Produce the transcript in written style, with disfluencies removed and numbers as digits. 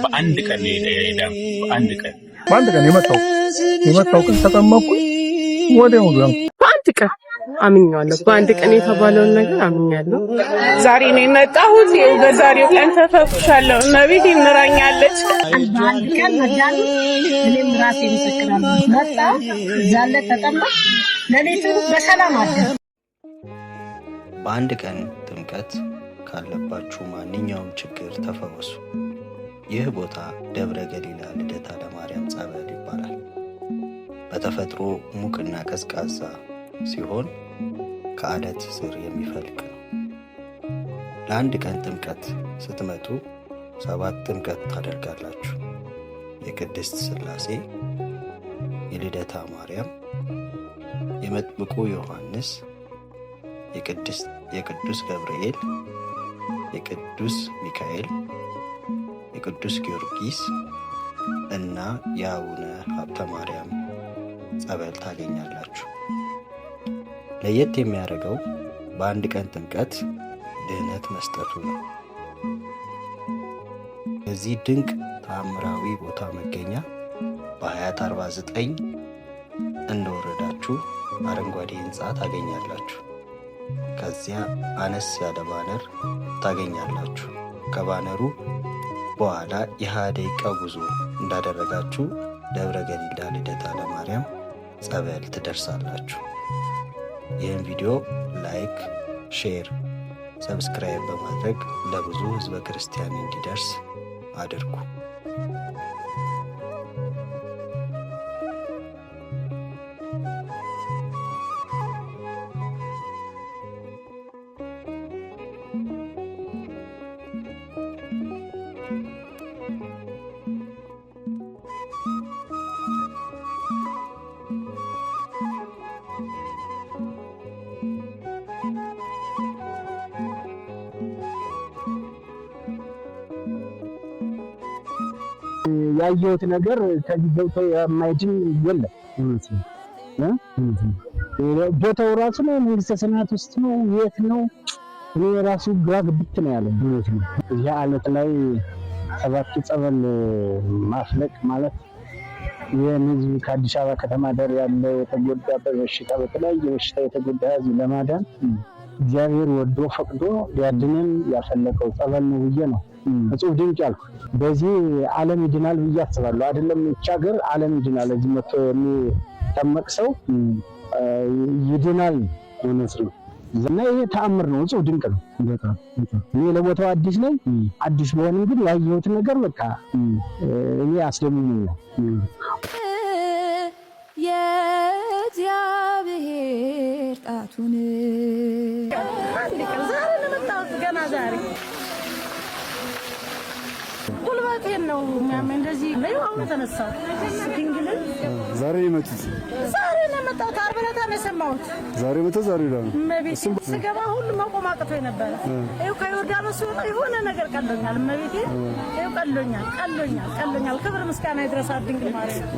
በአንድ ቀን የዳንኩት፣ በአንድ ቀን። በአንድ ቀን የመጣው ቀን ተጠመቅኩኝ፣ ወዲያው ዳንኩ። በአንድ ቀን አምኛለሁ። በአንድ ቀን የተባለውን ነገር አምኛለሁ። ዛሬ ነው የመጣሁት። ይኸው በዛሬው ቀን ተፈውሻለሁ። እመቤቴ ምራኛለች። በአንድ ቀን መዳኑ እኔም ራሴ ምስክራለሁ። መጣ እዛለ ተጠመቅ፣ ሌሊቱን በሰላም አደረ። በአንድ ቀን ጥምቀት ካለባችሁ ማንኛውም ችግር ተፈወሱ። ይህ ቦታ ደብረ ገሊላ ልደታ ለማርያም ጸበል ይባላል። በተፈጥሮ ሙቅና ቀዝቃዛ ሲሆን ከአለት ስር የሚፈልቅ ነው። ለአንድ ቀን ጥምቀት ስትመጡ 7 ጥምቀት ታደርጋላችሁ። የቅድስት ሥላሴ፣ የልደታ ማርያም፣ የመጥምቁ ዮሐንስ፣ የቅዱስ ገብርኤል፣ የቅዱስ ሚካኤል፣ የቅዱስ ጊዮርጊስ እና የአቡነ ሀብተ ማርያም ጸበል ታገኛላችሁ። ለየት የሚያደርገው በአንድ ቀን ጥምቀት ድህነት መስጠቱ ነው። በዚህ ድንቅ ተአምራዊ ቦታ መገኛ በሀያት 49 እንደወረዳችሁ አረንጓዴ ህንፃ ታገኛላችሁ። ከዚያ አነስ ያለ ባነር ታገኛላችሁ። ከባነሩ በኋላ የ20 ደቂቃ ጉዞ እንዳደረጋችሁ ደብረ ገሊላ ልደታ ለማርያም ጸበል ትደርሳላችሁ። ይህን ቪዲዮ like፣ share፣ subscribe በማድረግ ለብዙ ህዝበ ክርስቲያን እንዲደርስ አድርጉ። ያየሁት ነገር ከዚህ ገብቶ የማይድን የለም። ቦታው ራሱ ነው መንግስተ ሰማያት ውስጥ ነው የት ነው? እኔ ራሱ ግራ ግብት ነው ያለው። እዚህ አለት ላይ 7 ጸበል ማፍለቅ ማለት ይህን ህዝብ ከአዲስ አበባ ከተማ ዳር ያለ የተጎዳ በበሽታ በተለያየ በሽታ የተጎዳ ህዝብ ለማዳን እግዚአብሔር ወዶ ፈቅዶ ሊያድነን ያፈለቀው ጸበል ነው ብዬ ነው እጹብ ድንቅ ያልኩ። በዚህ ዓለም ይድናል ብዬ አስባለሁ። አይደለም ይህች ሀገር ዓለም ይድናል። እዚህ መጥቶ የሚጠመቅ ሰው ይድናል። እውነት ነው እና ይሄ ተአምር ነው፣ እጹብ ድንቅ ነው። እኔ ለቦታው አዲስ ነኝ። አዲስ በሆንም ግን ያየሁት ነገር በቃ እኔ አስደምሞኛል። የእግዚአብሔር ጣቱን ዛሬ ነው የመጣሁት። ገና ዛሬ ጉልበቴን ነው የሚያመኝ። እንደዚህ ነው አሁን ተነሳሁ። ድንግልን ዛሬ የመጡት ዛሬ ነው የመጣሁት። ዓርብ ዕለት ነው የሰማሁት። ዛሬ መጥተው ዛሬ ነው እመቤቴ ስገባ ሁሉ መቆም አቅቶኝ ነበረ። ይኸው ከዮርዳኖስ ስወጣ የሆነ ነገር ቀሎኛል። እመቤቴ ይኸው ቀሎኛል፣ ቀሎኛል፣ ቀሎኛል። ክብር ምስጋና ይድረሳት ድንግል ማርያም።